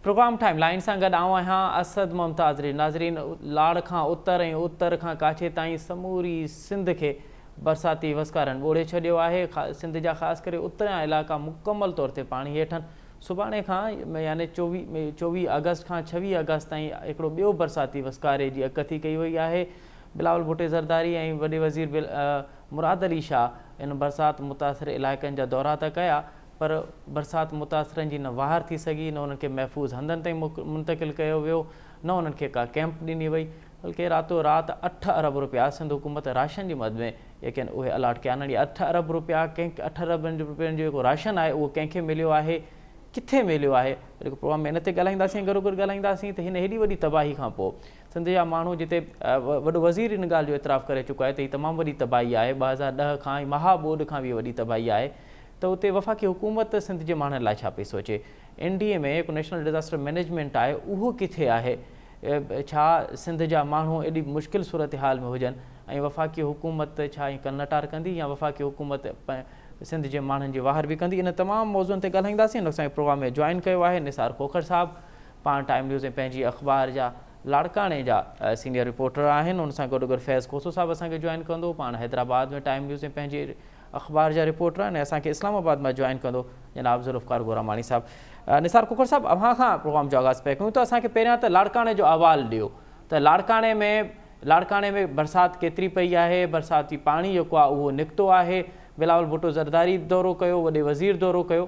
Programme time line سان گڏ آئون آهيان اسد ممتاز ري. ناظرين لاڙ کان اتر ۽ اتر کان ڪاڇي تائين سموري سنڌ کي برساتي وسڪارن ٻوڙي ڇڏيو آهي. سنڌ جا خاص ڪري اتريان علائقا مڪمل طور تي پاڻي هيٺ آهن. سڀاڻي کان يعني 24 آگسٽ کان 26 آگسٽ تائين هڪڙو ٻيو برساتي وسڪاري جي اڳڪٿي ڪئي وئي آهي. بلاول ڀٽي زرداري ۽ وڏي وزير مراد علي شاهه ان برسات متاثر علائقن جا دورا ته ڪيا پر برسات متاثرن جي نه واهر ٿي سگهي، نه انهن کي محفوظ هنڌن تائين منتقل ڪيو ويو، نه انهن کي ڪا ڪئمپ ڏني وئي، بلڪه راتو رات اٺ ارب رپيا سنڌ حڪومت راشن جي مد ۾ جيڪي آهن اهي الاٽ ڪيا آهن. اهي اٺ ارب رپيا ڪنهن اٺ اربن رپين جو جيڪو راشن آهي اهو ڪنهن کي مليو آهي، ڪٿي مليو آهي، جيڪو پروگرام ۾ ان تي ڳالهائينداسين ۽ گڏوگڏ ڳالهائينداسين ته هن هيڏي وڏي تباهي کان پوء سنڌ جا ماڻهو جتي وڏو وزير ان ڳالهه جو اعتراف ڪري چڪو آهي ته هي تمام وڏي تباهي آهي، 2010 کان ۽ مها ٻوڏ کان به وڏي تباهي آهي ته اتي وفاقي حڪومت سنڌ جي ماڻهن لاء ڇا پئي سوچي؟ اين ڊي ايم اي جيڪو نيشنل ڊزاسٽر مئنيجمينٽ آهي اهو ڪٿي آهي؟ ڇا سنڌ جا ماڻهو ايڏي مشڪل صورتحال ۾ هجن ۽ وفاقي حڪومت ڇا ائين ڪن نٽار ڪندي يا وفاقي حڪومت سنڌ جي ماڻهن جي واهر به ڪندي؟ ان تمام موضوعن تي ڳالهائينداسين. اسان کي پروگرام ۾ جوائن ڪيو آهي نثار کوکر صاحب پاڻ ٽائيم نيوز ۽ پنهنجي اخبار جا لاڙڪاڻي جا سينيئر رپورٽر آهن. ان سان گڏوگڏ فيض کوسو صاحب اسان کي جوائن ڪندو پاڻ حيدرآباد ۾ ٽائيم نيوز ۽ پنهنجي اخبار جا رپورٽر آهن ۽ اسان کي اسلام آباد مان جوائن ڪندو جناب ذوالفقار گوراماڻي صاحب. نثار کوکر صاحب اوهان کان پروگرام جو آغاز پيا ڪيون ته اسان کي پهريان ته لاڙڪاڻي جو احوال ڏيو ته لاڙڪاڻي ۾ لاڙڪاڻي ۾ برسات ڪيتري پئي آهي، برساتي پاڻي جيڪو آهي اهو نڪتو آهي، بلاول ڀٽو زرداري به دورو ڪيو، وڏي وزير دورو ڪيو،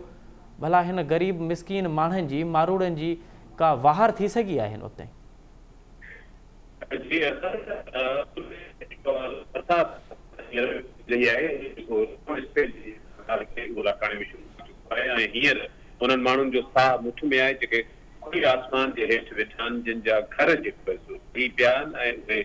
ڀلا هن غريب مسڪين ماڻهن جي ماروئڙن جي ڪا واهر ٿي سگهي آهي هن وقت تائين؟ جي اصل برسات هينئر رهي آهي جيڪو اسپيل جي کي اهو لاڙڪاڻي ۾ شروع ٿي چڪو آهي ۽ هينئر انهن ماڻهن جو ساهه مٺ ۾ آهي جيڪي کلي آسمان جي هيٺ ويٺا آهن جن جا گهر جيڪو آهي سو ڊهي پيا آهن ۽ اهي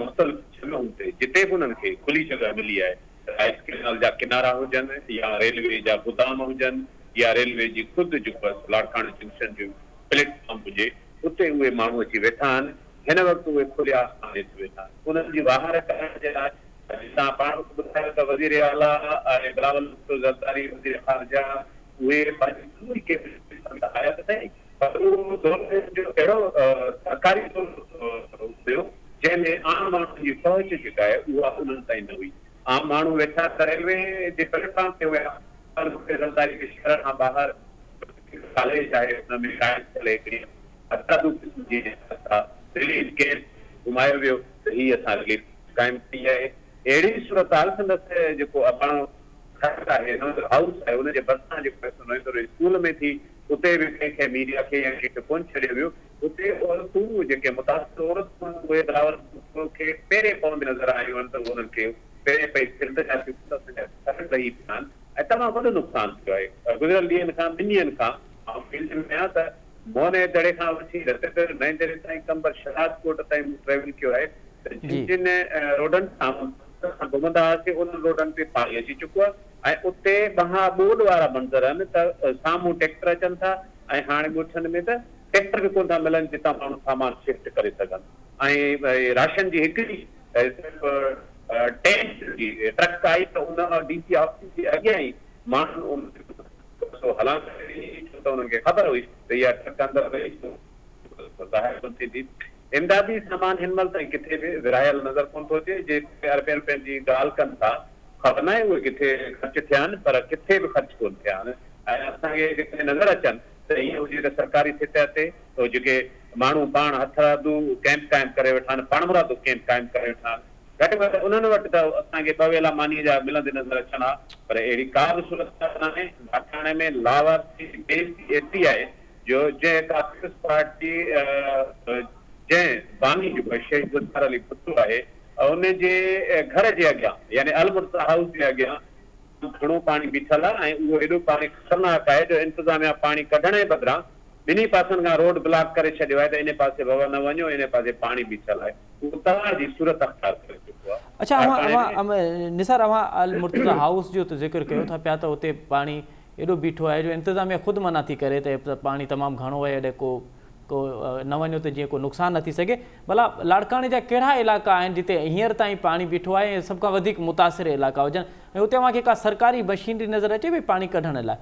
مختلف جڳهن تي جتي به انهن کي کلي جڳهه ملي آهي رائيس ڪئنال جا ڪنارا هجن يا ريلوي جا گدام هجن يا ريلوي جي خود جيڪو آهي سو لاڙڪاڻي جنڪشن جو پليٽ فارم هجي اتي اهي ماڻهو اچي ويٺا آهن. هن وقت اهي کلي آسمان هيٺ ويٺا آهن. انهن جي واهر ڪرڻ جي لاء جي توهان پاڻ به ٻڌايو ته وزير اعليٰ ۽ بلاول ڀٽو زرداري وزير خارجه اهي پنهنجي سموري ڪيبنيٽ سميت آيا ته سهي پر اهو دورو جو اهڙو سرڪاري دورو هيو جنهن ۾ عام ماڻهن جي پهچ جيڪا آهي اها انهن تائين نه هئي. عام ماڻهو ويٺا ته ريلوي جي پليٽ فارم تي هيا پر ڀٽي زرداري کي شهر کان ٻاهر هڪ ڪاليج آهي ان ۾ قائم ٿيل هڪڙي هٿرادو قسم جي رليف ڪيمپ گهمايو ويو ته هي اسان رليف قائم ڪئي آهي. اهڙي صورتحال سندس جيڪو اباڻو گهر آهي نوندر هائوس آهي ان جي ڀرسان جيڪو آهي سو نوندر اسڪول ۾ ٿي اتي به ڪنهن کي ميڊيا کي يا ڪنهن کي ڪونه ڇڏيو ويو اتي عورتون جيڪي متاثر عورتون آهن اهي بلاول ڀٽو کي پيرين پوندي نظر آيون آهن ته انهن کي پيرين پئي التجا ٿيون ته اسان جا گهر ڊهي پيا آهن ۽ تمام وڏو نقصان ٿيو آهي. گذريل ڏينهن کان ٻن ڏينهن کان آئون فيلڊ ۾ آهيان ته موهن دڙي کان وٺي رتيديرو نئين ديري تائين قمبر شهدادڪوٽ تائين مون ٽريول ڪيو آهي ته جن جن روڊن تان اسان گهمندا هئاسين انهن روڊن تي پاڻي اچي چڪو آهي ۽ اتي ٻها ٻوڏ وارا منظر آهن ته سامهون ٽيڪٽر اچن ٿا ۽ هاڻي ڳوٺن ۾ ته ٽيڪٽر به ڪونه ٿا ملن جتان ماڻهو سامان شفٽ ڪري سگهن ۽ راشن جي هڪڙي صرف ٽينٽ جي ٽرڪ آئي ته ان ڊي سي آفيس جي اڳيان ئي ماڻهن ان سو هلان ڪري ڏني ڇو ته انهن کي خبر هئي ته اها ٽرڪ اندر وئي ته ظاهر ڪونه ٿيندي. امدادي سامان هن مهل تائين ڪٿي به ورهايل نظر ڪونه ٿو اچي. جيڪي اربين رپين جي ڳالهه ڪن ٿا خبر ناهي اهي ڪٿي خرچ ٿيا آهن پر ڪٿي به خرچ ڪونه ٿيا آهن ۽ اسان کي جيڪڏهن نظر اچن ته ائين هجي ته سرڪاري سطح تي جيڪي ماڻهو پاڻ هٿرادو ڪئمپ قائم ڪري ويٺا آهن، پاڻمرادو ڪئمپ قائم ڪري ويٺا آهن، گهٽ ۾ گهٽ انهن وٽ ته اسان کي ٻه ويلا مانيء جا ملندي نظر اچن ها، پر اهڙي ڪا به صورتحال ناهي. لاڙڪاڻي ۾ لاوارثي بي حسي ايتري آهي جو جنهن ڪا پيپلز پارٽي جنهن باني جيڪو شهيد ذوالفقار علي ڀٽو آهي ان جي گهر جي اڳيان يعني المرتضيٰ هائوس جي اڳيان گهڻو پاڻي بيٺل آهي ۽ اهو ايڏو پاڻي خطرناڪ آهي جو انتظاميا پاڻي ڪڍڻ جي بدران ٻنهي پاسن کان روڊ بلاڪ ڪري ڇڏيو آهي ته انهي پاسي ووء نه وڃو انهي پاسي پاڻي بيٺل آهي اهو تباهه جي صورت اختيار ڪري چڪو آهي. اڇا اوهان اوهان نثار اوهان المرتضيٰ هائوس جو ته ذڪر ڪيو ٿا پيا ته اتي پاڻي ايڏو بيٺو آهي جو انتظاميا خود منع ٿي ڪري ته پاڻي تمام گهڻو آهي اڏي ڪو ڪو نه وڃو ته جيئن ڪو نقصان نه ٿي سگهي ڀلا لاڙڪاڻي جا ڪهڙا علائقا آهن جتي هينئر تائين پاڻي بيٺو آهي ۽ سڀ کان وڌيڪ متاثر علائقا هجن ۽ اتي اوهان کي ڪا سرڪاري مشينري نظر اچي پئي پاڻي ڪڍڻ لاء؟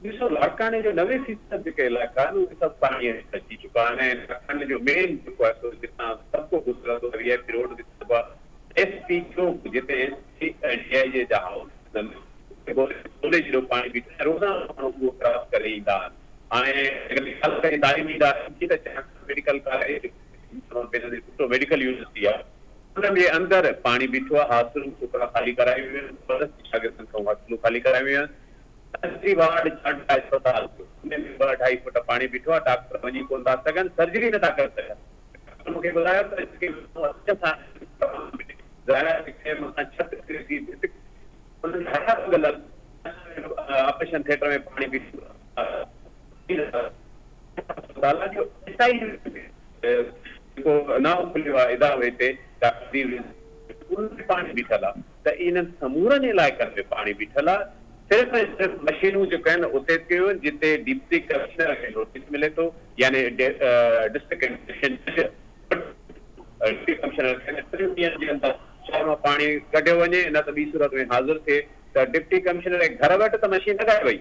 ڏسو لاڙڪاڻي جو 90% جيڪي علائقا آهن اهي سڀ پاڻي هيٺ اچي چڪا آهن ۽ لاڙڪاڻي جو مين جيڪو آهي سو جتان سڀ ڪو گذرندو آهي وي آء پي روڊ به چئبو آهي ايس پي چوڪ جتي ايس پي ۽ ڊي I جي جا هائوس آهن اتي گولي جيڏو پاڻي بيٺل آهي ۽ روزانو ماڻهو اهو ڪراس ڪري ايندا آهن هاڻي جيڪڏهن ڳالهه ڪجي تعليمي ادارن جي ته Chandka medical college Benazir Bhutto medical university آهي ان جي اندر پاڻي بيٺو آهي هاسٽلون ڇوڪرا خالي ڪرايون ويون آهن زبردستي شاگردن کان هاسٽلون خالي ڪرايون ويون آهن. سرجري وارڊ چانڊڪا اسپتال جو ان ۾ ٻه اڍائي فوٽ پاڻي بيٺو آهي ڊاڪٽر وڃي ڪونه ٿا سگهن سرجري نه ٿا ڪري سگهن ڊاڪٽر مون کي ٻڌايو ته جيڪي ماڻهو اچن ٿا ظاهر آهي ته ڪنهن مٿان ڇت ڪري ٿي ڀت انهن جا هڏا ڀڳل آپريشن ٿيٽر ۾ پاڻي بيٺو اسپتال جو ايس I U جيڪو نئون کليو آهي ادارو هتي ڊاڪٽر ان ۾ پاڻي بيٺل آهي. ته انهن سمورن علائقن ۾ پاڻي بيٺل آهي، صرف ۽ صرف مشينون جيڪو آهن اتي ٿيون آهن جتي ڊپٽي ڪمشنر کي نوٽيس ملي ٿو يعني ڊسٽرڪٽ اينڊ سيشن جج وٽ ڊپٽي ڪمشنر کي ته ٽن ڏينهن جي اندر شهر مان پاڻي ڪڍيو وڃي نه ته ٻي صورت ۾ حاضر ٿئي ته ڊپٽي ڪمشنر جي گهر وٽ ته مشين لڳائي وئي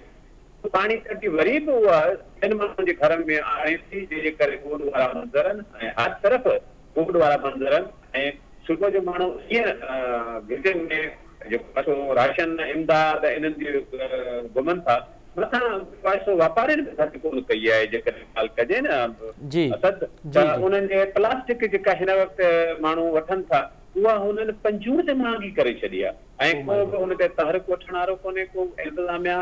پاڻي ڪڍي وري به اها ٻين ماڻهن جي گهرن ۾ آڻي ٿي جنهن جي ڪري ٻوڏ وارا منظر آهن ۽ هر طرف ٻوڏ وارا منظر ۽ صبح جو ماڻهو ائين گهٽين ۾ جيڪو آهي سو راشن امداد انهن جي گهمن ٿا مٿان جيڪو آهي سو واپارين به گهٽ ڪونه ڪئي آهي جيڪڏهن ڳالهه ڪجي نه اسد ته انهن جي پلاسٽڪ جيڪا هن وقت ماڻهو وٺن ٿا اها هنن پنجوڙ تي مهانگي ڪري ڇڏي آهي ۽ ڪو به ان تي تحرڪ وٺڻ وارو ڪونهي ڪو انتظاميا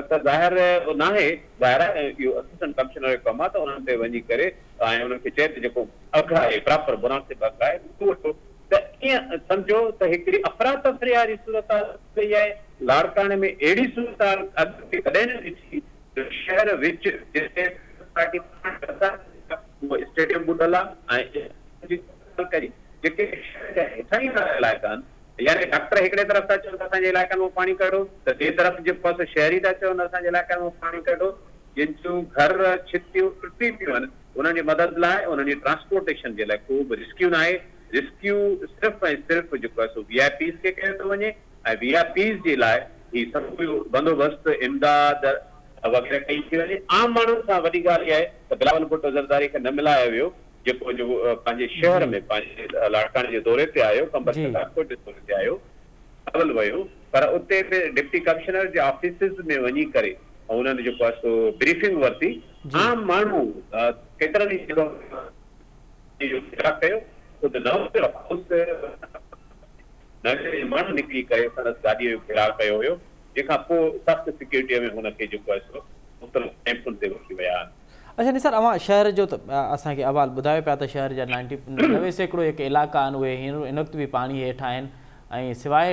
ته ظاهر ناهي ظاهر آهي اهو اسسٽنٽ ڪمشنر جو ڪم آهي ته انهن تي وڃي ڪري ۽ انهن کي چئي ته جيڪو اگهه آهي پراپر مناسب اگهه آهي اهو وٺو ته ائين سمجهو ته هڪڙي افراتفري واري صورتحال ٿي وئي آهي لاڙڪاڻي ۾ اهڙي صورتحال اڳ ۾ ڪڏهن نه ڏٺي جو شهر وچ جتي پارٽي اهو اسٽيڊيم ٻڏل آهي ۽ جيڪي شهر جا هيٺاهين وارا علائقا آهن يعني ڊاڪٽر هڪڙي طرف ٿا چون ته اسان جي علائقن مان پاڻي ڪڍو ته ٻئي طرف جيڪو آهي سو شهري ٿا چون اسان جي علائقن مان پاڻي ڪڍو جن جون گهر ڇتيون ٽٽي پيون آهن انهن جي مدد لاء انهن جي ٽرانسپورٽيشن جي لاء ڪو به ريسڪيو ناهي ريسڪيو صرف ۽ صرف جيڪو آهي سو وي آء پيز کي ڪيو ٿو وڃي ۽ وي آء پيز جي لاء هي سمورو بندوبست امداد وغيره ڪئي ٿي وڃي عام ماڻهن سان وڏي ڳالهه اها آهي ته بلاول ڀٽو زرداري کي نه ملايو ويو جيڪو جو پنهنجي شهر ۾ پنهنجي لاڙڪاڻي جي دوري تي آيو، قمبر شهدادڪوٽ جي دوري تي آيو، اول ويو پر اتي به ڊپٽي ڪمشنر جي آفيسز ۾ وڃي ڪري انهن جيڪو آهي سو بريفنگ ورتي، عام ماڻهو ڪيترن ئي جڳهن تي جو گهيراء ڪيو، خود نئون هائوس نئين جي ماڻهو نڪري ڪري سندس گاڏيء جو گهيراء ڪيو هيو، جنهن کان پوء سخت سيڪيورٽيء ۾ هن کي جيڪو آهي سو مختلف ڪئمپن تي وٺي ويا آهن. اڇا نثار اوهان شهر جو ته اسان کي احوال ٻڌايو پيا ته شهر جا نائنٽي 90% جيڪي علائقا آهن اهي هينئر هن وقت به پاڻي هيٺ آهن ۽ سواء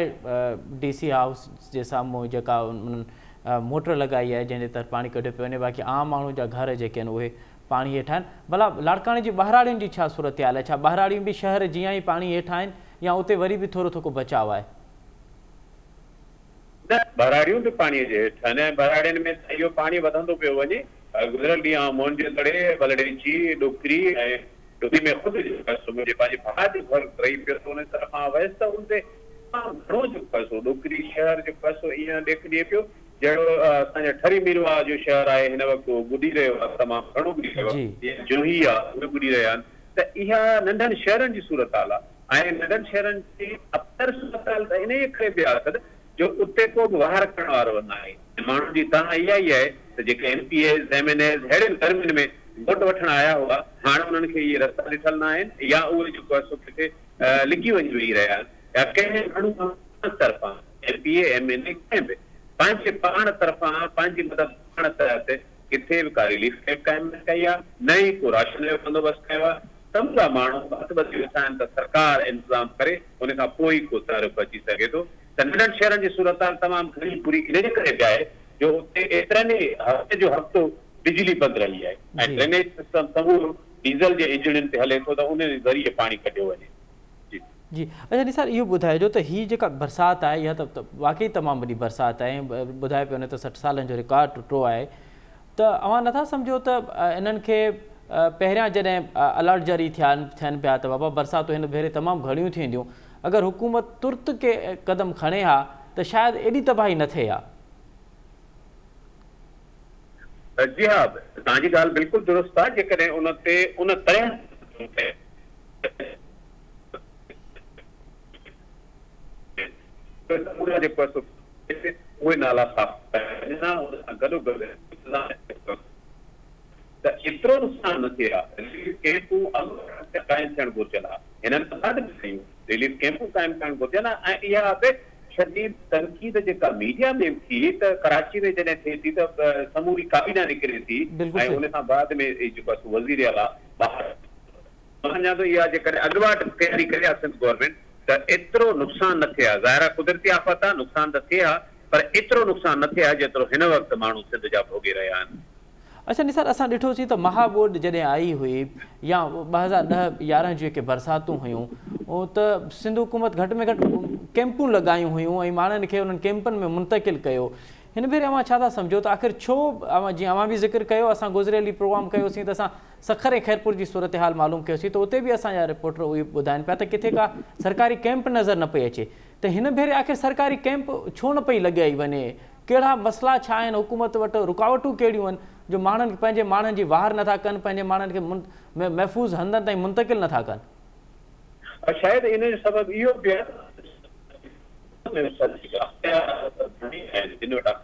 ڊي سي هائوس جي سامهون جيڪا انهن موٽر لڳائي آهي جنهن جي تحت پاڻي ڪڍيو پيو وڃي باقي عام ماڻهو جا گهر جيڪي آهن اهي پاڻي هيٺ آهن ڀلا لاڙڪاڻي جي ٻهراڙين جي ڇا صورتحال آهي ڇا ٻهراڙيون به شهر جيان ئي پاڻي هيٺ آهن يا اتي وري به ٿورو ٿوڪو بچاء آهي؟ نه، ٻهراڙيون به پاڻيء جي هيٺ آهن ۽ ٻهراڙين ۾ ته اهو پاڻي وڌندو پيو وڃي. گذريل ڏينهن آئون موهن جي دڙي، ولڙيچي، ڏوڪري ۽ ڏوڪري ۾ خود جيڪو آهي سو منهنجي پنهنجي ڀاء جو گهر رهي پيو ته ان طرفان ويس ته ان تي تمام گهڻو جيڪو آهي سو ڏوڪري شهر جيڪو آهي سو ايئن ڏيک ڏئي پيو جهڙو اسان جي ٺري ميرواهه جو شهر آهي هن وقت اهو ٻڏي رهيو آهي تمام گهڻو ٻڏي رهيو آهي يا جوهي آهي اهي ٻڏي رهيا آهن ته اها ننڍن شهرن جي صورتحال آهي. ۽ ننڍن شهرن جي ابتر صورتحال ته انهيء ڪري به آهي سڏ جو اتي ڪو به واهر ڪرڻ وارو ناهي ۽ ماڻهن جي دانهن اها ئي آهي ته جيڪي M P As, M N As ههڙين گرمين ۾ ووٽ وٺڻ آيا هئا هاڻ انهن کي اهي رستا ڏٺل ناهن يا اهي جيڪو آهي سو ڪٿي لڪي وڃي ويهي رهيا آهن يا ڪنهن ماڻهو طرفان M P A, M N A ڪنهن به پنهنجي پاڻ طرفان پنهنجي مدد پاڻ تحت ڪٿي به ڪا رليف ڪئمپ قائم نه ڪئي آهي نه ئي ڪو راشن جو بندوبست ڪيو آهي. سمورا ماڻهو هٿ ٻڌي ويٺا آهن ته سرڪار انتظام ڪري ان کان پوء ئي ڪو تحرڪ اچي سگهي ٿو ته ننڍن شهرن جي صورتحال تمام گهڻي بري انهيء ڪري به آهي جو اتي ايترن ئي هفتي جو هفتو بجلي بند رهي آهي ۽ ڊرينيج سسٽم سمورو ڊيزل جي انجڻين تي هلي ٿو ته ان ذريعي پاڻي ڪڍيو وڃي. جي. جي اڇا نثار اهو ٻڌائجو ته هي جيڪا برسات آهي اها ته واقعي تمام وڏي برسات آهي ۽ ٻڌايو پيو وڃي ته 60 سالن جو رڪارڊ ٽٽو آهي ته اوهان نٿا سمجهو ته انهن کي پهريان جڏهن الرٽ جاري ٿيا ٿين پيا ته بابا برساتون هن ڀيري تمام گهڻيون ٿينديون اگر حڪومت ترت ڪي قدم کڻي ها ته شايد ايڏي تباهي نه ٿئي ها. جي ها توهان جي ڳالهه بلڪل درست آهي جيڪڏهن ان تي ان طرح سمورا جيڪو آهي سو اهي نالا صاف ڪيا وڃن ها ان سان گڏو گڏ ته ايترو نقصان نه ٿئي ها رليف ڪيمپون اڳ قائم ٿيڻ گهرجن ها هنن امداد به کنيون رليف ڪيمپون قائم ڪرڻ گهرجن ها ۽ اها به شديد تنقيد جيڪا ميڊيا ۾ به ٿي ته ڪراچي ۾ جڏهن ٿئي ٿي ته سموري ڪابينا نڪري ٿي ۽ ان کان بعد ۾ جيڪو آهي سو وزير اعليٰ ٻاهر مان سمجهان ٿو اها جيڪڏهن اڳواٽ تياري ڪري ها سنڌ گورنمينٽ ته ايترو نقصان نه ٿئي ها ظاهر آهي قدرتي آفت آهي نقصان ته ٿئي ها پر ايترو نقصان نه ٿئي ها جيترو هن وقت ماڻهو سنڌ جا ڀوڳي رهيا آهن. اڇا نثار اسان ڏٺوسين ته مها ٻوڏ جڏهن آئي هئي يا 2010 11 جون جيڪي برساتون هيون ته سنڌ حڪومت گهٽ ۾ گهٽ ڪيمپون لڳايون هيون ۽ ماڻهن کي انهن ڪيمپن ۾ منتقل ڪيو هن ڀيري اوهان ڇا ٿا سمجهو ته آخر ڇو اوهان جيئن اوهان به ذڪر ڪيو اسان گذريل ڏينهن پروگرام ڪيوسين ته اسان سکر ۽ خيرپور جي صورتحال معلوم ڪيوسين ته اتي به اسان جا رپورٽر اهي ٻڌائن پيا ته ڪٿي ڪا سرڪاري ڪيمپ نظر نه پئي اچي ته هن ڀيري آخر سرڪاري ڪيمپ ڇو نه پئي لڳائي وڃي ڪهڙا مسئلا ڇا آهن حڪومت وٽ رڪاوٽون ڪهڙيون آهن جو ماڻهن کي پنهنجي ماڻهن جي واهر نٿا ڪن پنهنجي ماڻهن کي محفوظ هنڌن تائين منتقل نٿا ڪن. شايد ان جو سبب اهو به آهي ته جن وٽ آهي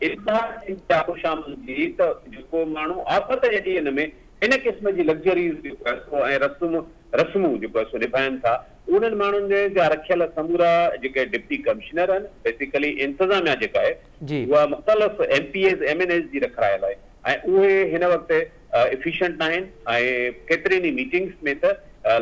اظهار جي خوشامد جي ته جيڪو ماڻهو آفت جي ڏينهن ۾ ان قسم جي لگزريز جيڪو آهي سو ۽ رسم رسمون جيڪو آهي سو نڀائن ٿا انهن ماڻهن جا رکيل سمورا جيڪي ڊپٽي ڪمشنر آهن بيسيڪلي انتظاميا جيڪا آهي اها مختلف M P As M N As جي رکرايل آهي ۽ اهي هن وقت افيشنٽ ناهن ۽ ڪيترين ئي ميٽنگس ۾ ته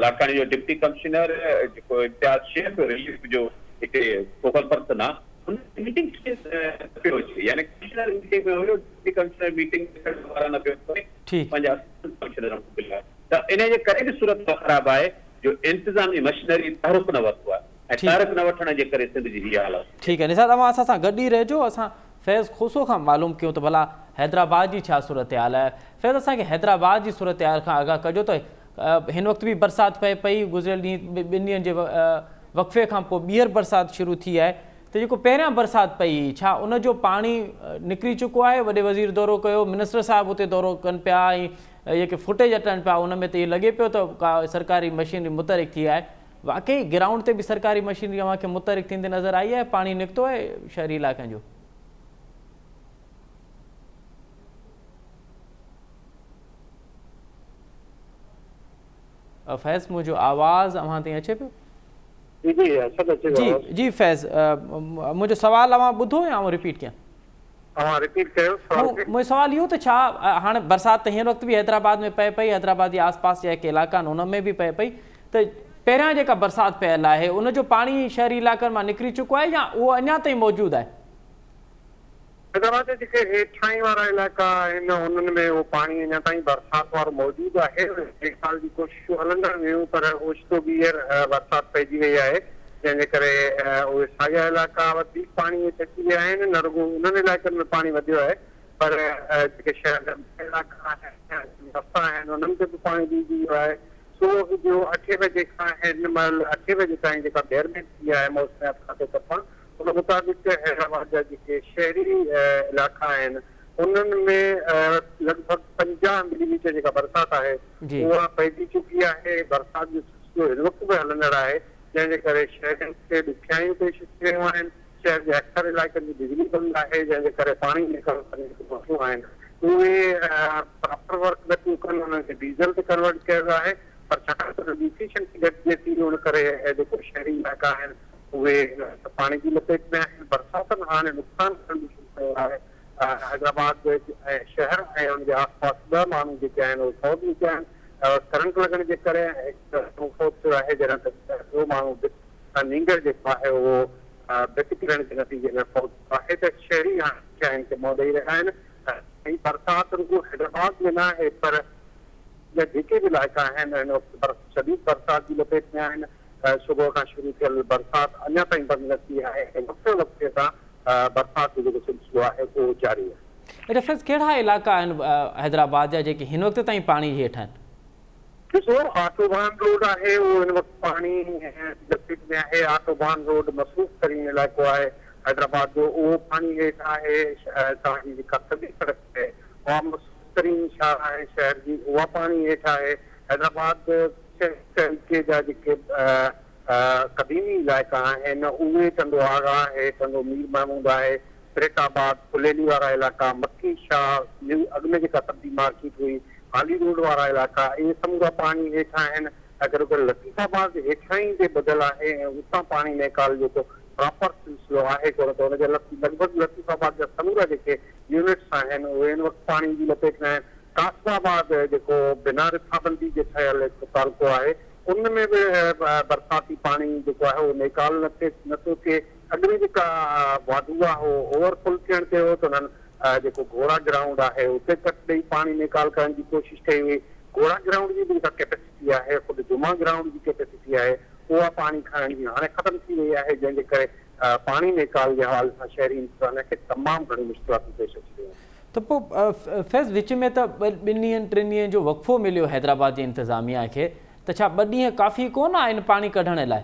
لاڙڪاڻي جو ڊپٽي ڪمشنر جيڪو امتياز شيخ رليف جو هتي فوڪل پرسن آهي هن ميٽنگ کي نه پيو اچي يعني ڪمشنر ميٽنگ ۾ هيو ڊپٽي ڪمشنر ميٽنگ ۾ اچڻ وارا نه پيو ڪري پنهنجا اسسٽنٽ ڪمشنر موڪليا ته انهي جي ڪري به صورتحال خراب آهي جو انتظامي مشنري تحرڪ نه ورتو آهي ۽ تحرڪ نه وٺڻ جي ڪري سنڌ جي هي حالت ٿي آهي. ٺيڪ آهي نثار اوهان اسان سان گڏ ئي رهجو اسان فيض کوسو کان معلوم ڪيون ته ڀلا حيدرآباد جي ڇا صورتحال آهي فيض اسان کي حيدرآباد جي صورتحال کان آگاهه ڪجو ته هن وقت به برسات پئي پئي گذريل ڏينهن ٻن ڏينهن جي وقفي کان پوء ٻيهر برسات شروع ٿي آهي ته جيڪو پهريان برسات پئي هئي ڇا ان جو پاڻي نڪري چڪو آهي وڏي وزير دورو ڪيو منسٽر صاحب اتي دورو ڪن پيا ۽ جيڪي فوٽيج اچن پيا ان ۾ ته اهو لڳي پيو ته ڪا سرڪاري مشينري متحرڪ ٿي آهي واقعي گرائونڊ تي به سرڪاري مشينري اوهان کي متحرڪ ٿيندي نظر آئي آهي پاڻي نڪتو آهي شهري علائقن جو. فيض منهنجو آواز اوهان تائين اچي پيو؟ جي جي اسد اچي پيو آواز. جي جي فيض منهنجو سوال اوهان ٻڌو يا آئون رپيٽ ڪيان؟ اوهان رپيٽ ڪيو سوال کي. منهنجو سوال اهو ته ڇا هاڻي برسات ته هن وقت به حيدرآباد ۾ پئي پئي حيدرآباد جي آس پاس جا جيڪي علائقا آهن ان ۾ به پئي پئي ته پهريان جيڪا برسات پيل آهي ان جو پاڻي شهري علائقن مان نڪري چڪو آهي يا اهو اڃا تائين موجود آهي؟ حيدرآباد جا جيڪي هيٺاهين وارا علائقا آهن انهن ۾ اهو پاڻي اڃا تائين برسات وارو موجود آهي، نيڪال جون ڪوششون هلندڙ هيون پر اوچتو ٻيهر برسات پئجي وئي آهي جنهن جي ڪري اهي ساڳيا علائقا وڌيڪ پاڻي هيٺ اچي ويا آهن، نه رڳو انهن علائقن ۾ پاڻي وڌيو آهي پر جيڪي شهر جا ٻيا علائقا آهن رستا آهن انهن تي به پاڻي بيهجي ويو آهي. صبح جو اٺين بجي کان هن مهل اٺين بجي تائين جيڪا بيرمينٽ ٿي آهي موسميات کاتي طرفان ان مطابق حيدرآباد جا جيڪي شهري علائقا آهن انهن ۾ لڳ ڀڳ 50 ملي ميٽر جيڪا برسات آهي اها پئجي چڪي آهي، برسات جو سلسلو هن وقت به هلندڙ آهي جنهن جي ڪري شهرين کي ڏکيائيون پيش اچي رهيون آهن، شهر جي اڪثر علائقن جي بجلي بند آهي جنهن جي ڪري پاڻي نيڪال واريون جيڪي موٽرون آهن اهي پراپر ورڪ نه پيون ڪن انهن کي ڊيزل تي ڪنورٽ ڪيو ويو آهي پر ڇاڪاڻ ته انهن جي ايفيشنسي گهٽجي ٿي ان ڪري جيڪو شهري علائقا آهن اهي هن وقت پاڻي جي لپيٽ ۾ آهن، برساتن هاڻي نقصان ڪرڻ به شروع ڪيو آهي، حيدرآباد شهر ۽ ان جي آس پاس ٻه ماڻهو جيڪي آهن اهي فوت به ٿيا آهن، ڪرنٽ لڳڻ جي ڪري ۽ هڪ ماڻهو فوت ٿيو آهي جڏهن ته ٻيو ماڻهو به نينگر جيڪو آهي اهو ڀت ڪرڻ جي نتيجي ۾ فوت ٿيو آهي ته شهري هاڻي ڏکيائين کي منهن ڏئي رهيا آهن ۽ برسات رڳو حيدرآباد ۾ نه آهي پر جيڪي به علائقا آهن هن وقت شديد برسات جي لپيٽ ۾ آهن. صبح کان شروع ٿيل برسات اڃا تائين بند نه ٿي آهي ۽ وقفي وقفي سان برسات جو جيڪو سلسلو آهي اهو جاري آهي. رفعت ڪهڙا علائقا آهن حيدرآباد جا جيڪي هن وقت تائين پاڻي هيٺ آهن؟ ڏسو آٽو ڀان روڊ آهي اهو هن وقت پاڻي جي لپيٽ ۾ آهي، آٽو ڀان روڊ مصروف ترين علائقو آهي حيدرآباد جو اهو پاڻي هيٺ آهي، توهان جي جيڪا سڄي سڙڪ آهي اها مصروف ترين شاهراهه آهي شهر جي اها پاڻي هيٺ آهي، حيدرآباد شهري تعلقي جا جيڪي قديمي علائقا آهن اهي ٽنڊو آغا آهي، ٽنڊو مير محمود آهي، پريٽ آباد، ڦليلي وارا علائقا، مڪي شاهه، نيو اڳ ۾ جيڪا سبزي مارڪيٽ هئي، حالي روڊ وارا علائقا اهي سمورا پاڻي هيٺ آهن ۽ گڏوگڏ لطيف آباد هيٺاهين تي ٻڌل آهي ۽ اتان پاڻي نيڪال جو ڪو پراپر سلسلو آهي ڪونه ته ان جا لڳ ڀڳ لطيف آباد جا سمورا جيڪي يونٽس آهن اهي هن وقت پاڻي جي لپيٽ ۾ آهن. قاسم آباد جيڪو بنا رٿابندي جي ٺهيل هڪ تعلقو آهي ان ۾ به برساتي پاڻي جيڪو آهي اهو نيڪال نه ٿئي نه ٿو ٿئي. اڳ ۾ جيڪا واڌو آهي اهو اوور فل ٿيڻ تي هو ته انهن جيڪو گهوڙا گرائونڊ آهي اتي ڪٽ ڏئي پاڻي نيڪال ڪرڻ جي ڪوشش ڪئي وئي. گهوڙا گرائونڊ جي به جيڪا ڪيپيسٽي آهي خود جمعه گرائونڊ جي ڪيپيسٽي آهي اها پاڻي کڻڻ جي هاڻي ختم ٿي وئي آهي جنهن جي ڪري پاڻي نيڪال جي حوالي سان شهري انتظاميا کي تمام گهڻيون مشڪلاتون پيش اچي رهيون آهن. ته پوء فيض وچ ۾ ته ٻن ڏينهن ٽن ڏينهن جو وقفو مليو حيدرآباد جي انتظاميا کي ته ڇا ٻه ڏينهن ڪافي ڪونه آهن پاڻي ڪڍڻ لاء؟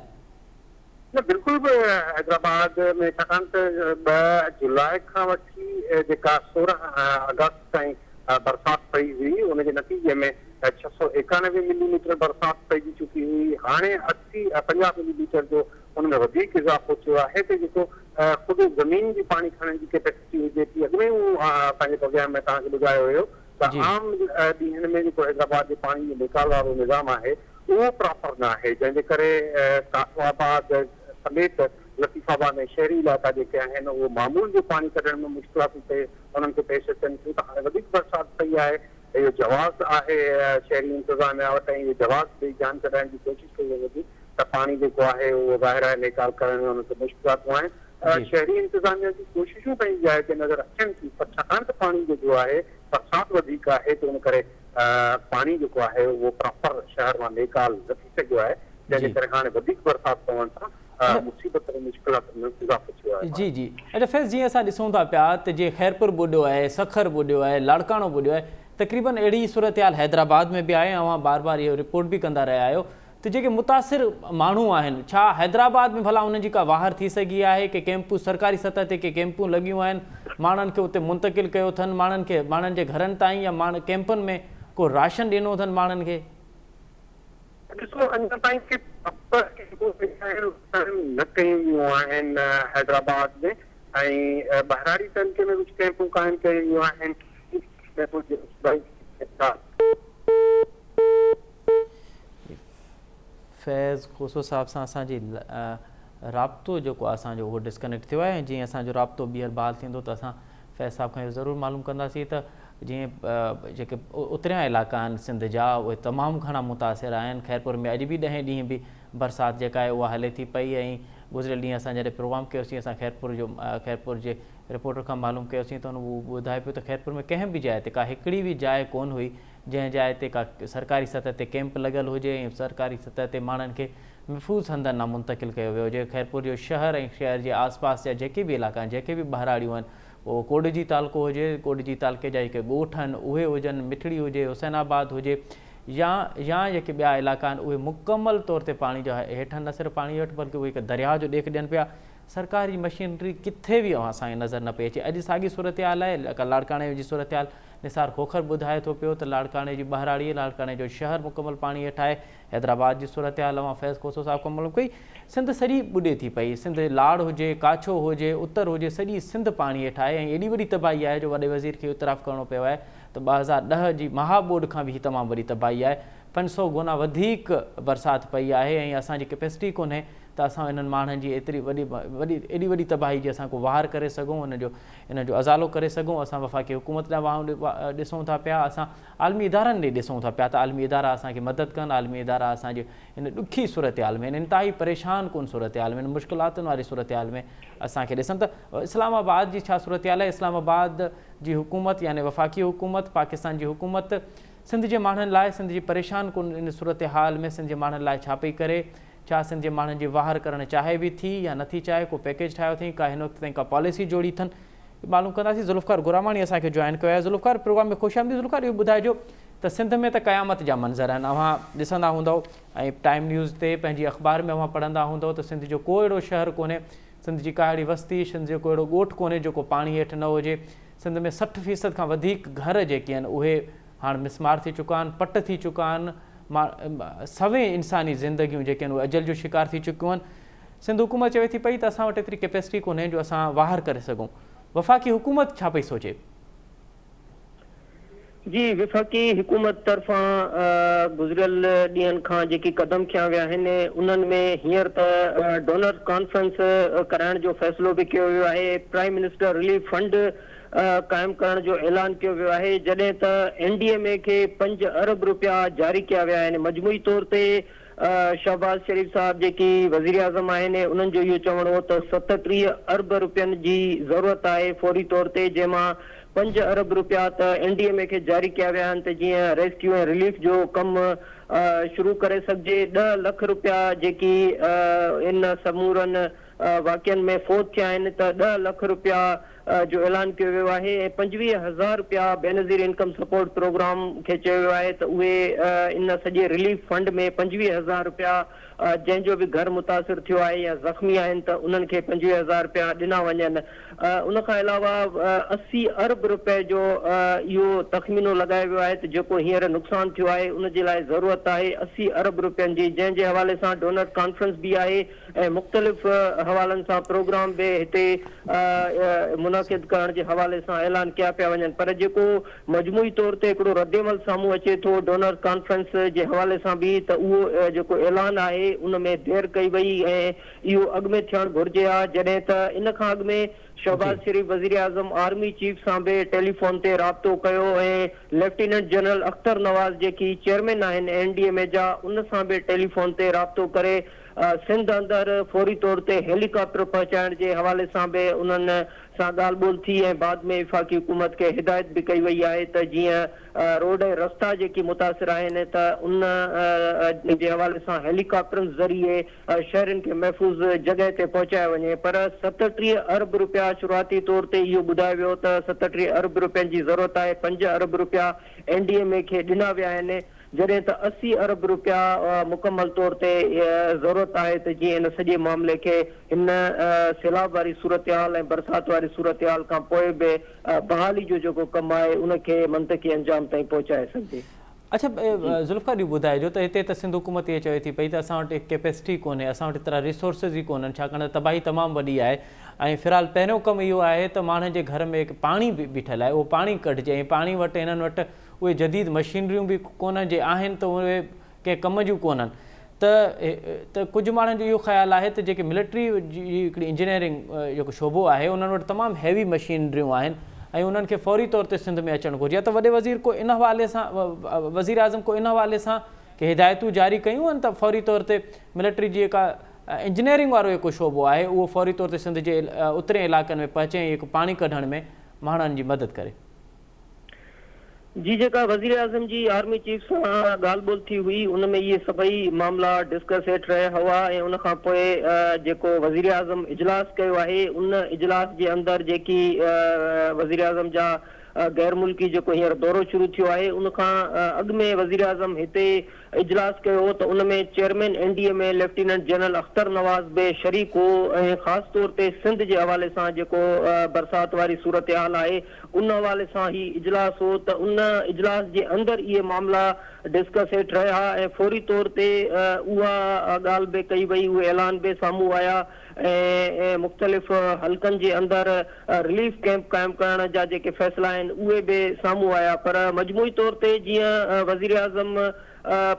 نه بلڪل به حيدرآباد ۾ ڇاڪاڻ ته ٻه جولاء کان وٺي جيڪا 16 آگسٽ تائين برسات پئي هئي ان جي نتيجي ۾ 691 ملي ميٽر برسات پئجي چڪي هئي هاڻي 80 50 ملي ميٽر جو ان ۾ وڌيڪ اضافو ٿيو آهي ته جيڪو خود زمين جي پاڻي کڻڻ جي ڪيپيسٽي هجي ٿي اڳ ۾ اهو پنهنجي پروگرام ۾ توهان کي ٻڌايو هيو ته عام ڏينهن ۾ جيڪو حيدرآباد جي پاڻي جو نيڪال وارو نظام آهي اهو پراپر نه آهي جنهن جي ڪري قاسم آباد سميت لطيف آباد ۽ شهري علائقا جيڪي آهن اهو معمول جو پاڻي ڪڍڻ ۾ مشڪلاتون انهن کي پيش اچن ٿيون ته هاڻي وڌيڪ برسات پئي آهي اهو جواز آهي شهري انتظاميا وٽ ۽ اهو جواز ڏئي جان ڇڏائڻ جي ڪوشش ڪئي وڃي ٿي ته پاڻي جيڪو آهي اهو ظاهر آهي نيڪال ڪرڻ ۾ انهن کي مشڪلاتون آهن شهري انتظاميا جون ڪوششون پنهنجي جاء تي نظر اچن ٿيون پر ڇاڪاڻ ته پاڻي جيڪو آهي برسات وڌيڪ آهي ته ان ڪري پاڻي جيڪو آهي اهو پراپر شهر مان نيڪال نه ٿي سگهيو آهي جنهن جي ڪري هاڻي وڌيڪ برسات پوڻ سان مصيبت ۽ مشڪلاتن ۾ اضافو ٿيو آهي. جي جي اچا فيض جيئن اسان ڏسون ٿا پيا ته جيئن خيرپور ٻڏيو آهي سکر ٻڏيو آهي لاڙڪاڻو ٻڏيو آهي تقريبن اهڙي ئي صورتحال حيدرآباد ۾ به آهي ۽ اوهان بار بار اهو رپورٽ به ڪندا رهيا آهيو ته جيڪي متاثر ماڻهو آهن ڇا حيدرآباد ۾ ڀلا انهن جي ڪا واهر ٿي سگهي آهي ڪي ڪيمپون سرڪاري سطح تي ڪي ڪيمپون لڳيون آهن ماڻهن کي اتي منتقل ڪيو اٿن ماڻهن کي ماڻهن جي گهرن تائين يا ماڻ ڪيمپن ۾ ڪو راشن ڏنو اٿن ماڻهن کي. ڏسو اڃا تائين ڪي پراپر ڪيمپون قائم نه ڪيون ويون آهن حيدرآباد ۾ ۽ ٻهراڙي تعلقي ۾ ڪجهه ڪيمپون قائم ڪيون ويون آهن. فيض کوسو صاحب سان اسان جي رابطو جيڪو آهي اسان جو اهو ڊسڪنيڪٽ ٿيو آهي ۽ جيئن اسان جو رابطو ٻيهر بحال ٿيندو ته اسان فيض صاحب کان اهو ضرور معلوم ڪنداسين ته جيئن جيڪي اتريان علائقا آهن سنڌ جا اهي تمام گهڻا متاثر آهن خيرپور ۾ اڄ به ڏهين ڏينهن به برسات جيڪا آهي اها هلي ٿي پئي ۽ گذريل ڏينهن اسان جڏهن پروگرام ڪيوسين اسان خيرپور جو خيرپور جي رپورٽر کان معلوم ڪيوسين ته هن اهو ٻڌائي پيو ته خيرپور ۾ ڪنهن به جاء تي ڪا هڪڙي به جاء ڪونه هئي جنهن جاء تي ڪا سرڪاري سطح تي ڪئمپ لڳل هجي ۽ سرڪاري سطح تي ماڻهن کي محفوظ هنڌن ڏانهن منتقل ڪيو ويو هجي. خيرپور جو شهر ۽ شهر جي آس پاس جا جيڪي به علائقا آهن، جيڪي به ٻهراڙيون آهن، اهو ڪوڏجي تعلقو هجي، ڪوڏجي تعلقي جا جيڪي ڳوٺ آهن اهي هجن، مٺڙي هجي، حسين آباد هجي يا يا جيڪي ٻيا علائقا آهن اهي مڪمل طور تي پاڻي جا هيٺ آهن، نه صرف پاڻي هيٺ بلڪه اهي هڪ درياهه جو ڏيک ڏين پيا. سرڪاري مشينري ڪٿي به اوهان سان نظر نه پئي اچي. اڄ ساڳي صورتحال آهي، لاڙڪاڻي جي صورتحال نثار کوکر ٻڌائي ٿو پيو ته لاڙڪاڻي جي ٻهراڙي، لاڙڪاڻي جو شهر مڪمل پاڻي هيٺ آهي، حيدرآباد جي صورتحال اوهان فيض کوسو صاحب کان معلوم ڪئي، سنڌ سڄي ٻڏي ٿي پئي، سنڌ لاڙ هجي، ڪاڇو هجي، اتر هجي سڄي سنڌ پاڻي هيٺ آهي ۽ ايڏي وڏي تباهي آهي جو وڏي وزير کي اعتراف ڪرڻو پيو آهي ته 2010 جي مها ٻوڏ کان به هي تمام وڏي تباهي آهي، 500 گنا وڌيڪ برسات پئي آهي ۽ اسان جي ڪيپيسٽي ڪونهي ته اسان انهن ماڻهن جي ايتري وڏي وڏي ايڏي وڏي تباهي جي اسان ڪو واهر ڪري سگهون ان جو ان جو ازالو ڪري سگهون اسان وفاقي حڪومت ڏانهن ڏسون ٿا پيا اسان عالمي ادارن ڏي ڏسون ٿا پيا ته عالمي ادارا اسان کي مدد ڪن عالمي ادارا اسان جي ان ڏکي صورتحال ۾ ان انتهائي پريشان ڪن صورتحال ۾ ان مشڪلاتن واري صورتحال ۾ اسان کي ڏسن ته اسلام آباد جي ڇا صورتحال آهي اسلام آباد جي حڪومت يعني وفاقي حڪومت پاڪستان جي حڪومت سنڌ جي ماڻهن لاء سنڌ جي پريشان ڪن ان صورتحال ۾ سنڌ جي ماڻهن لاء ڇا پئي ڪري ڇا سنڌ جي ماڻهن جي واهر ڪرڻ چاهي به ٿي يا نٿي چاهي، ڪو پيڪيج ٺاهيو اٿئين، ڪا هن وقت تائين ڪا پاليسي جوڙي اٿن، معلوم ڪنداسين. ذوالفقار گراماڻي اسان کي جوائن ڪيو آهي. ذوالفقار پروگرام ۾ خوش آمديد. ذوالفقار اهو ٻڌائجو ته سنڌ ۾ ته قيامت جا منظر آهن اوهان ڏسندا هوندؤ ۽ ٽائيم نيوز تي پنهنجي اخبار ۾ اوهان پڙهندا هوندؤ ته سنڌ جو ڪو اهڙو شهر ڪونهي سنڌ جي ڪا اهڙي وستي سنڌ جو ڪو اهڙو ڳوٺ ڪونهي جيڪو پاڻي هيٺ نه هجي سنڌ ۾ 60 فيصد کان وڌيڪ گهر جيڪي آهن اهي هاڻ مسمار ٿي چڪا آهن پٽ ٿي چڪا آهن سوين انساني زندگيون جيڪي آهن اهي اجل جو شڪار ٿي چڪيون آهن سنڌ حڪومت چوي ٿي پئي ته اسان وٽ ايتري ڪيپيسٽي ڪونهي جو اسان واهر ڪري سگهون وفاقي حڪومت ڇا پئي سوچي؟ جي وفاقي حڪومت طرفان گذريل ڏينهن کان جيڪي قدم کنيا ويا آهن انهن ۾ هينئر ته ڊونرز ڪانفرنس ڪرائڻ جو فيصلو به ڪيو ويو آهي، پرائيم منسٽر رليف فنڊ قائم ڪرڻ جو اعلان ڪيو ويو آهي جڏهن ته اين ڊي ايم اي کي پنج ارب رپيا جاري ڪيا ويا آهن مجموعي طور تي شهباز شريف صاحب جيڪي وزيراعظم آهن انهن جو اهو چوڻ هو ته 37 ارب رپين جي ضرورت آهي فوري طور تي جنهن مان پنج ارب رپيا ته اين ڊي ايم اي کي جاري ڪيا ويا آهن ته جيئن ريسڪيو ۽ رليف جو ڪم شروع ڪري سگهجي ڏهه لک رپيا جيڪي ان سمورن واقعن ۾ فوت ٿيا آهن ته ڏهه لک رپيا جو اعلان ڪيو ويو آهي ۽ 25 هزار رپيا بينظير انڪم سپورٽ پروگرام کي چيو ويو آهي ته اهي ان سڄي رليف فنڊ ۾ 25 هزار رپيا جنهن جو به گهر متاثر ٿيو آهي يا زخمي آهن ته انهن کي 25 هزار رپيا ڏنا وڃن ان کان علاوه 80 ارب رپئي جو اهو تخمينو لڳايو ويو آهي ته جيڪو هينئر نقصان ٿيو آهي ان جي لاء ضرورت آهي 80 ارب رپين جي جنهن جي حوالي سان ڊونر ڪانفرنس به آهي ۽ مختلف حوالن سان پروگرام به هتي منعقد ڪرڻ جي حوالي سان اعلان ڪيا پيا وڃن پر جيڪو مجموعي طور تي هڪڙو ردعمل سامهون اچي ٿو ڊونر ڪانفرنس جي حوالي سان به ته اهو جيڪو اعلان آهي ان ۾ دير ڪئي وئي ۽ اهو اڳ ۾ ٿيڻ گهرجي ها جڏهن ته ان کان اڳ ۾ شهباز شريف وزيراعظم آرمي چيف سان به ٽيليفون تي رابطو ڪيو ۽ ليفٽيننٽ جنرل اختر نواز جيڪي چيئرمين آهن اين ڊي ايم اي جا ان سان به ٽيليفون تي رابطو ڪري سنڌ اندر فوري طور تي هيلي ڪاپٽر پهچائڻ جي حوالي سان به انهن سان ڳالهه ٻولهه ٿي ۽ بعد ۾ وفاقي حڪومت کي هدايت به ڪئي وئي آهي ته جيئن روڊ ۽ رستا جيڪي متاثر آهن ته ان جي حوالي سان هيلي ڪاپٽرن ذريعي شهرين کي محفوظ جڳهه تي پهچايو وڃي پر 37 ارب رپيا شروعاتي طور تي اهو ٻڌايو ويو ته 37 ارب رپين جي ضرورت آهي پنج ارب رپيا اين ڊي ايم اي کي ڏنا ويا آهن جڏهن ته 80 ارب رپيا مڪمل طور تي ضرورت آهي ته جيئن ان سڄي معاملي کي هن سيلاب واري صورتحال ۽ برسات واري صورتحال کان پوء به بحالي جو جيڪو ڪم آهي ان کي منطقي انجام تائين پهچائي سگهجي. اڇا ذوالفقار اهو ٻڌائجو ته هتي ته سنڌ حڪومت اهي چوي ٿي پئي ته اسان وٽ ڪيپيسٽي ڪونهي اسان وٽ ايترا ريسورسز ئي ڪونهن ڇاڪاڻ ته تباهي تمام وڏي آهي ۽ في الحال پهريون ڪم اهو آهي ته ماڻهن جي گهر ۾ پاڻي بيٺل آهي اهو پاڻي ڪڍجي ۽ پاڻي وٽ هنن وٽ اهي جديد مشينريون به ڪونهن جي آهن ته اهي ڪنهن ڪم جون ڪونهن ته ته ڪجهه ماڻهن جو اهو خيال آهي ته جيڪي ملٽري جي هڪڙي انجنيئرنگ جيڪو شعبو آهي انهن وٽ تمام هيوي مشينريون آهن ۽ انهن کي فوري طور تي سنڌ ۾ اچڻ گهرجي ته وڏي وزير ڪو ان حوالي سان وزير اعظم ڪو ان حوالي سان ڪي هدايتون جاري ڪيون آهن ته فوري طور تي ملٽري جي جيڪا انجنيئرنگ وارو جيڪو شعبو آهي اهو فوري طور تي سنڌ جي اترين علائقن ۾ پهچي ۽ جيڪو پاڻي ڪڍڻ ۾ ماڻهن جي مدد ڪري. جي جيڪا وزيراعظم جي آرمي چيف سان ڳالهه ٻولهه ٿي هئي ان ۾ اهي سڀئي معاملا ڊسڪس هيٺ رهيا هئا ۽ ان کان پوء جيڪو وزيراعظم اجلاس ڪيو آهي ان اجلاس جي اندر جيڪي وزيراعظم جا غير ملڪي جيڪو هينئر دورو شروع ٿيو آهي ان کان اڳ ۾ وزيراعظم هتي اجلاس ڪيو هو ته ان ۾ chairman N D M A lieutenant general Akhtar Nawaz به شريڪ هو ۽ خاص طور تي سنڌ جي حوالي سان جيڪو برسات واري صورتحال آهي ان حوالي سان هي اجلاس هو ته ان اجلاس جي اندر اهي معاملا ڊسڪس هيٺ رهيا ۽ فوري طور تي اها ڳالهه به ڪئي وئي اهي اعلان به سامهون آيا ۽ مختلف حلقن جي اندر رليف ڪئمپ قائم ڪرڻ جا جيڪي فيصلا آهن اهي به سامهون آيا پر مجموعي طور تي جيئن وزيراعظم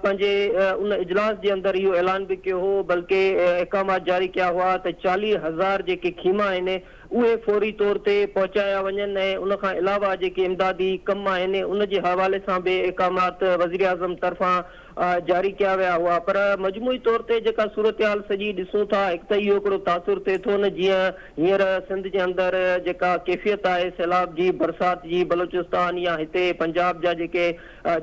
پنهنجي ان اجلاس جي اندر اهو اعلان به ڪيو هو بلڪه احڪامات جاري ڪيا هئا ته 40 هزار جيڪي خيما آهن اهي فوري طور تي پهچايا وڃن ۽ ان کان علاوه جيڪي امدادي ڪم آهن ان جي حوالي سان به احڪامات وزيراعظم طرفان جاري ڪيا ويا هئا پر مجموعي طور تي جيڪا صورتحال سڄي ڏسون ٿا هڪ ته اهو هڪڙو تاثر ٿئي ٿو نه جيئن هينئر سنڌ جي اندر جيڪا ڪيفيت آهي سيلاب جي برسات جي بلوچستان يا هتي پنجاب جا جيڪي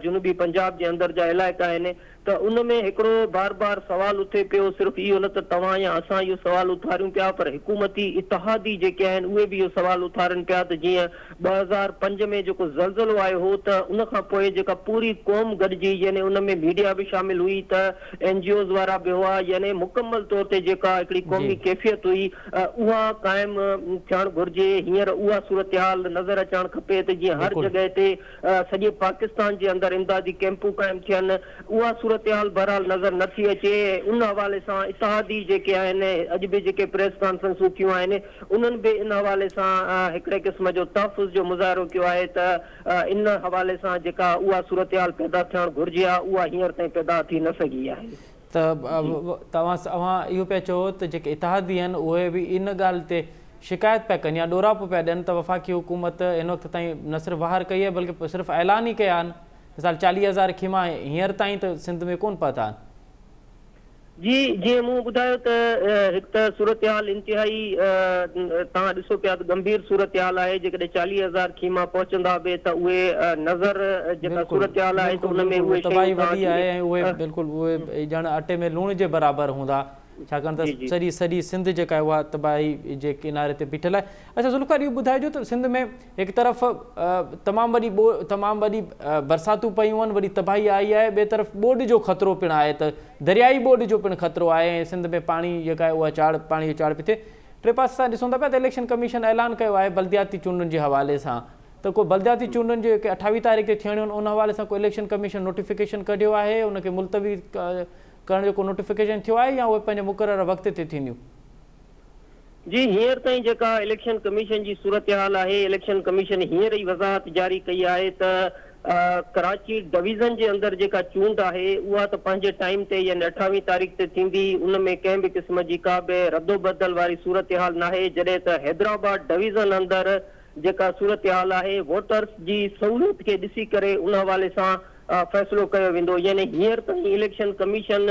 جنوبي پنجاب جي اندر جا علائقا آهن ته ان ۾ هڪڙو بار بار سوال اٿي پيو صرف اهو نه ته توهان يا اسان اهو سوال اٿاريون پيا پر حڪومتي اتحادي جيڪي آهن اهي به اهو سوال اٿارين پيا ته جيئن 2005 ۾ جيڪو زلزلو آيو هو ته ان کان پوء جيڪا پوري قوم گڏجي يعني ان ۾ ميڊيا به شامل هئي ته اين جي اوز وارا به هئا يعني مڪمل طور تي جيڪا هڪڙي قومي ڪيفيت هئي اها قائم ٿيڻ گهرجي هينئر اها صورتحال نظر اچڻ کپي ته جيئن هر جڳهه تي سڄي پاڪستان جي اندر امدادي ڪيمپون قائم ٿين اها صورتحال بهرحال نظر نه ٿي اچي ۽ ان حوالي سان اتحادي جيڪي آهن اڄ به جيڪي پريس ڪانفرنسون ٿيون آهن انهن به ان حوالي سان هڪڙي قسم جو تحفظ جو مظاهرو ڪيو آهي ته ان حوالي سان جيڪا اها صورتحال پيدا ٿيڻ گهرجي ها اها هينئر تائين پيدا ٿي نه سگهي آهي. ته توهان اوهان اهو پيا چئو ته جيڪي اتحادي آهن اهي به ان ڳالهه تي شڪايت پيا ڪن يا ڏوراپو پيا ڏين ته وفاقي حڪومت هن وقت تائين نه صرف واهر ڪئي آهي بلڪه صرف اعلان ئي ڪيا آهن مثال 40 هزار خيما هينئر تائين ته سنڌ ۾ ڪونه پهتا آهن. جي جيئن مون ٻڌايو ته هڪ ته صورتحال انتهائي توهان ڏسو پيا ته ڳنڀير صورتحال آهي جيڪڏهن 40 هزار خيما پهچندا به ته اهي نظر جيڪا صورتحال آهي ته ان ۾ اهي شيون تباهي وڏي آهي ۽ اهي بلڪل اهي ڄڻ اٽي ۾ لوڻ جي برابر هوندا ڇاڪاڻ ته سڄي سڄي سنڌ جيڪا آهي اها تباهي جي ڪناري تي بيٺل آهي اڇا ذوالفقار اهو ٻڌائجو ته سنڌ ۾ هڪ طرف تمام وڏي تمام وڏي برساتون پيون آهن وڏي تباهي آئي آهي ٻئي طرف ٻوڏ جو خطرو پڻ آهي ته دريائي ٻوڏ جو پڻ خطرو آهي ۽ سنڌ ۾ پاڻي جيڪا آهي اها چاڙهه پاڻي جو چاڙهه پئي ٿئي ٽي پاسي سان ڏسون ٿا پيا ته اليڪشن ڪميشن اعلان ڪيو آهي بلدياتي چونڊن جي حوالي سان ته ڪو بلدياتي چونڊن جي جيڪي 28 تاريخ تي ٿيڻيون آهن ان حوالي سان ڪو اليڪشن ڪميشن نوٽيفڪيشن ڪڍيو آهي ان کي ملتوي ڪرڻ جو ڪو نوٽيفڪيشن ٿيو آهي يا اهي پنهنجي مقرر وقت تي ٿينديون. جي هينئر تائين جيڪا اليڪشن ڪميشن جي صورتحال آهي، اليڪشن ڪميشن هينئر ئي وضاحت جاري ڪئي آهي ته ڪراچي ڊويزن جي اندر جيڪا چونڊ آهي اها ته پنهنجي ٽائيم تي يعني اٺاويهه تاريخ تي ٿيندي ان ۾ ڪنهن به قسم جي ڪا به ردوبدل واري صورتحال ناهي جڏهن ته حيدرآباد ڊويزن اندر جيڪا صورتحال آهي ووٽرز جي سهولت کي ڏسي ڪري ان حوالي سان فيصلو ڪيو ويندو يعني هينئر تائين اليڪشن ڪميشن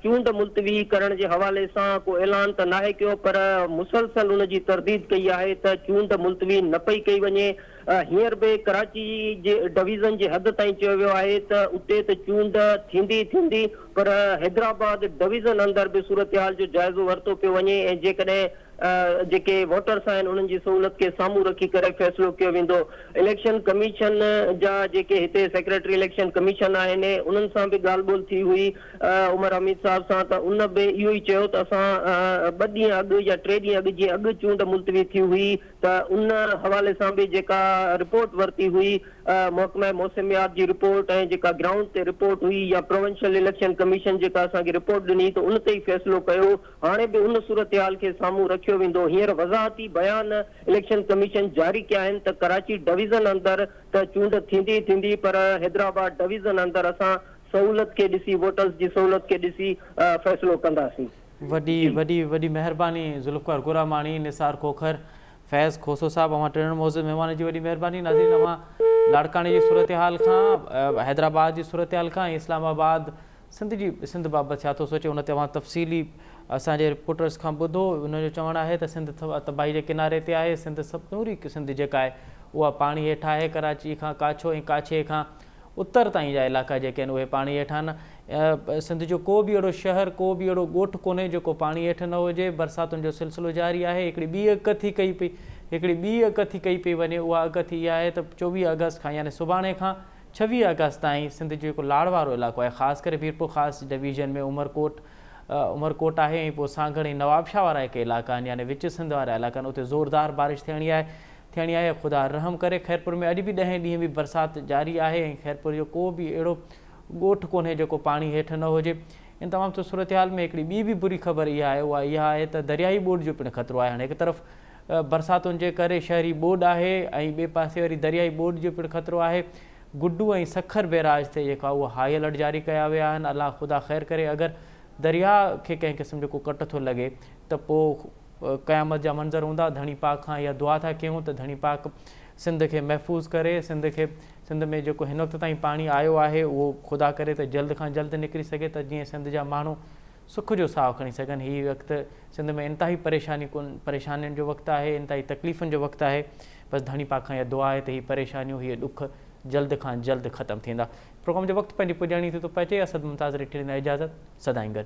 چونڊ ملتوي ڪرڻ جي حوالي سان ڪو اعلان ته ناهي ڪيو پر مسلسل ان جي ترديد ڪئي آهي ته چونڊ ملتوي نه پئي ڪئي وڃي هينئر به ڪراچي جي ڊويزن جي حد تائين چيو ويو آهي ته اتي ته چونڊ ٿيندي ئي ٿيندي پر حيدرآباد ڊويزن اندر به صورتحال جو جائزو ورتو پيو وڃي ۽ جيڪڏهن جيڪي ووٽرس آهن انهن جي سهولت کي سامهون رکي ڪري فيصلو ڪيو ويندو. اليڪشن ڪميشن جا جيڪي هتي سيڪريٽري اليڪشن ڪميشن آهن انهن سان به ڳالهه ٻولهه ٿي هئي عمر حميد صاحب سان ته ان به اهو ئي چيو ته اسان ٻه ڏينهن اڳ يا ٽي ڏينهن اڳ جيئن اڳ چونڊ ملتوي ٿي هئي ته ان حوالي سان به جيڪا رپورٽ ورتي هئي محڪمه موسميات جي رپورٽ ۽ جيڪا گرائونڊ تي رپورٽ هئي يا پروونشل اليڪشن ڪميشن جيڪا اسان کي رپورٽ ڏني ته ان تي ئي فيصلو ڪيو هاڻي به ان صورتحال کي سامهون رکيو ويندو. هينئر وضاحتي بيان اليڪشن ڪميشن جاري ڪيا آهن ته ڪراچي ڊويزن اندر ته چونڊ ٿيندي ئي ٿيندي پر حيدرآباد ڊويزن اندر اسان سهولت کي ڏسي ووٽرز جي سهولت کي ڏسي فيصلو ڪنداسين. وڏي وڏي وڏي مهرباني ذوالفقار گوراماڻي، نثار کوکر، فيض کوسو صاحب اوهان ٽنهن معزز مهمانن جي وڏي مهرباني ناظرين اوهان لاڙڪاڻي جي صورتحال کان حيدرآباد جي صورتحال کان ۽ اسلام آباد سنڌ جي سنڌ بابت ڇا ٿو سوچي ان تي اوهان تفصيلي اسان جي رپورٽرز کان ٻڌو انهن جو چوڻ آهي ته سنڌ تباهي جي ڪناري تي آهي سنڌ سموري سنڌ جيڪا آهي اها پاڻي هيٺ آهي ڪراچي کان ڪاڇو ۽ ڪاڇي کان اتر تائين جا علائقا جيڪي آهن اهي پاڻي هيٺ آهن سنڌ جو ڪو به اهڙو شهر ڪو به اهڙو ڳوٺ ڪونهي جيڪو پاڻي هيٺ نه هجي برساتن جو سلسلو جاري آهي هڪڙي ٻي اڳڪٿي ڪئي پئي هڪڙي ٻي اڳڪٿي ڪئي پئي وڃي اها اڳڪٿي اها آهي ته 24 آگسٽ کان يعني سڀاڻي کان 26 آگسٽ تائين سنڌ جو جيڪو لاڙ وارو علائقو آهي خاص ڪري ميرپورخاص ڊويزن ۾ عمرڪوٽ عمرڪوٽ آهي ۽ پوء سانگهڙ ۽ نوابشاهه وارا جيڪي علائقا آهن يعني وچ سنڌ وارا علائقا آهن اتي زوردار بارش ٿيڻي آهي ٿيڻي آهي خدا رحم ڪري خيرپور ۾ اڄ به ڏهين ڏينهن به برسات جاري آهي ۽ خيرپور جو ڪو به اهڙو ڳوٺ ڪونهي جيڪو پاڻي هيٺ نه هجي ان تمام صورتحال ۾ هڪڙي ٻي به بري خبر اها آهي اها اها آهي ته درياهي ٻوڏ جو پڻ خطرو آهي هاڻي هڪ طرف برساتن جي ڪري شهري ٻوڏ آهي ۽ ٻئي پاسي وري دريائي ٻوڏ جو پڻ خطرو آهي. گڊو ۽ سکر بئراج تي جيڪا اهو هائي الرٽ جاري ڪيا ويا آهن. الله خدا خير ڪري اگر درياء کي ڪنهن قسم جو ڪو ڪٽ ٿو لڳي ته پوء قيامت جا منظر هوندا. ڌڻي پاڪ کان اها دعا ٿا ڪيون ته ڌڻي پاڪ سنڌ کي محفوظ ڪري سنڌ کي سنڌ ۾ جيڪو هن وقت تائين پاڻي آيو آهي اهو خدا ڪري ته جلد کان جلد نڪري سگهي ته جيئن سنڌ جا ماڻهو سک جو ساهه کڻي سگهن. هي وقت سنڌ ۾ انتهائي پريشاني پريشانين جو وقت آهي، انتهائي تڪليفن جو وقت آهي. بس ڌڻي پاڪ کان اها دعا آهي ته هي پريشانيون، هي ڏک جلد کان جلد ختم ٿيندا. پروگرام جو وقت پنهنجي پڄاڻي تي ٿو پهچي. اسد ممتاز ريٺي ڏيندا اجازت. سدائين گڏ.